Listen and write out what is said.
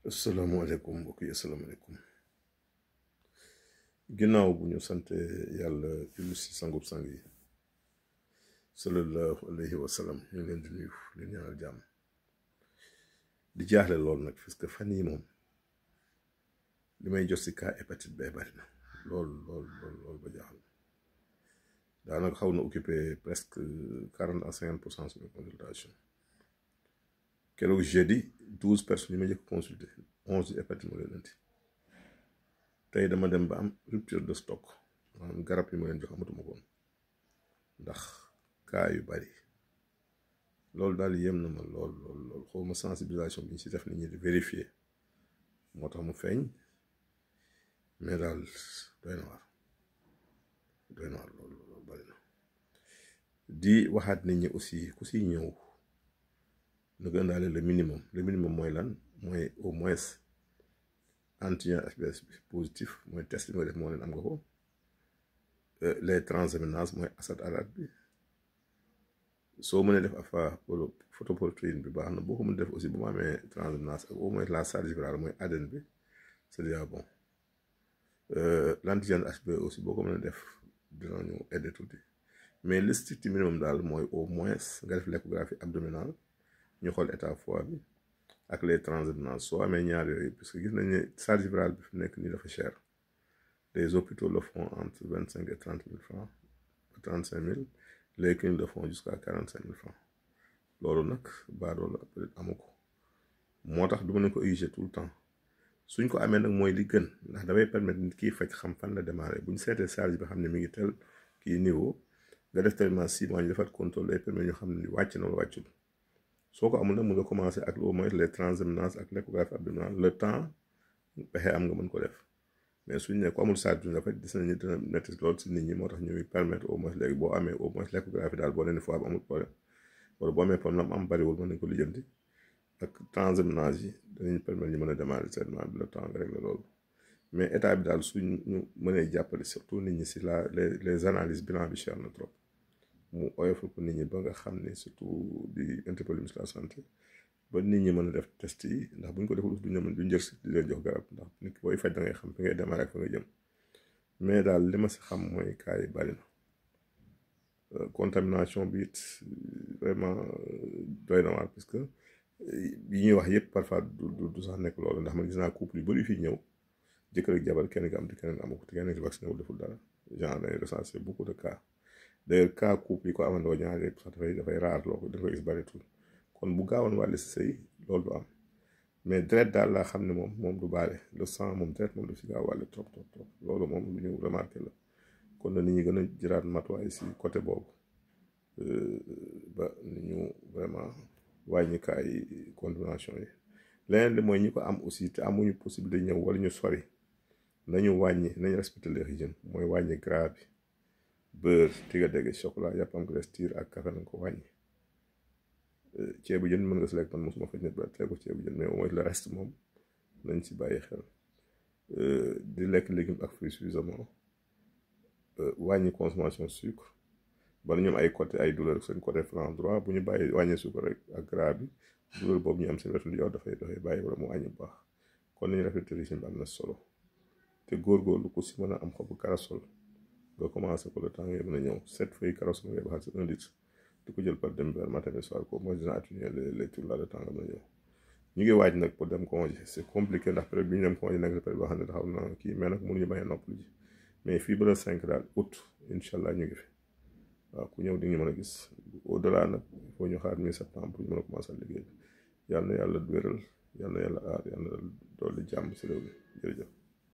asalaamaaleykum mbokk yi asalaamaaleykum ginnaaw bu ñu sante yàlla julli si sangub sang yi sallallahu alayhi wa sallam ñu leen di nuyu leen ñaanal jàmm di jaaxle lool nag parce que fan yi moom li may jot si cas hépatite B bari na lool ba jaaxal daanaka xaw na occupé presque 40 à 50% sur mes consultations keroog jeudi 12 personnes yi ma njëkk consulté 11 hépatite moo leen indi tey dama dem ba am rupture de stock maanaam garab yi ma leen jox amatuma ko ndax cas yu bari loolu daal yem na ma lool xaw ma sensibilisation bi ñu si def nit ñi di vérifier moo tax mu feeñ mais daal doy na waar loolu bari na di waxaat nit ñi aussi ku si ñëw na gën daale le minimum mooy lan mooy au moins antigen HBs bi positif mooy test bi nga def moo leen am nga ko les transaminases mooy acide arate bi soo mënee def afa photoprotéine bi baax na boo ko mën def aussi bu ma amee transaminase ak au moins la charge virale mooy ADN bi c'est déjà bon l'antigène HB aussi boo ko mënee def dinañu aider tuuti mais le strict minimum daal mooy au moins nga def l'échographie abdominale ñu xool état foie bi ak les transaminases soo amee ñaar yooyu parce que gis nañ ne charge virale bi fi nekk nii dafa cher les hôpitaux le font entre 25 et 30 000 francs 35 000 les cliniques le font jusqu'à 45 000 francs loolu nag baadoo la peut-être amu ko moo tax du ma ne ko exiger tout le temps suñ ko amee nag mooy li gën ndax dafay permettre nit kiy faj xam fan la démarrer bu ñu seetee charge bi xam ne mi ngi tel kii niveau nga def traitement 6 mois ñu defaat contrôle day permettre ñu xam ne wàcc na wala wàccul soo ko amul nag mun nga commencer ak au moins les transaminases ak l'échographie abdominale le temps pexe am nga mën ko def mais suñ ne ko amul charge bi nga faj gis nañu dina métti lool si nit ñi moo tax ñuy permettre au moins léegi boo amee au moins l'échographie daal boo leen di foie bi amul problème wala boo amee problème am bariwul mën nañ ko lijjanti ak transaminase yi danañ permettre ñu mën a démarrer traitement bi le temps nga régler loolu mais état bi daal suñ ñu mënee jàppale surtout nit ñi si les analyses bilan bi cher na trop mu oyofal ko nit ñi ba nga xam ne surtout di interpeller ministre de la santé ba nit ñi mën a def test yi ndax bu ñu ko deful du njëkk si di leen jox garab ndax nit ki booy faj da ngay xam fi ngay démarrer ak fa nga jëm mais daal li ma si xam mooy cas yi bari na contamination bi it vraiment doy na waar parce que yi ñuy wax yëpp parfois du sax nekk loolu ndax man gis naa couple yu bari fii ñëw jëkkër ak jabar kenn nga am te kenn amu ko te kenn ki vacciné wul deful dara genre dañuy recenser beaucoup de cas d'ailleurs cas couple yi ko amandoo ñaari yëpp sax dafay raar loo ko dañ koy gis baritul kon bu gaawoon wàll si sëy loolu du am mais deret daal laa xam ne moom du baale le sang moom deret moom daf si gaaw wàlle trop loolu moom lu ñu remarqué la kon na nit ñi gën a jëraat matuwaay si côté boobu ba ni ñu vraiment wàññi cas yi contamination yi leneen li mooy ñi ko am aussi te amuñu possibilité ñëw wala ñu sori nañu respecter les hygiènes mooy wàññi gras bi beurre tiga dégg chocolat yàpp am graisse tiir ak café nañ ko wàññi ceebu jën mën nga si lekk man mosuma faj nit ba teg ko ceebu jën mais au moins le reste moom nañ si bàyyi xel di lekk légumes ak fruits suffisamment wàññi consommation sucre bala ñoom ay douleur seen côté flanc droit bu ñu bàyyi wàññi sucre rek ak gras bi douleur boobu ñu am seen wetu yow dafay bàyyi wala mu wàññi bu baax kon nañu rafetlu régime bi am na solo te góorgóorlu ko si mën a am xobu corossol nga commencé ko le temps ngay mën a ñëw 7 feuilles corossol ngay baxal si 1 litre di ko jël par dem vers matin et soir ko mooy dina atténuer les tours là le temps nga mën a ñëw ñu ngi waaj nag pour dem congé c'est compliqué ndax période bi ñu dem congé nag période boo xam ne taxaw na kii mais nag mënuñu bañ a noppalu ji mais fii ba le 5 daal août incha allah ñu ngi fi waaw ku ñëw di ñu mën a gis au delà nag il faut ñu xaar mi-septembre pour ñu mën a commencé liggéey bi yal na yàlla wéral yal na yàlla aar yal na dolli jàmm si réew mi jërëjëf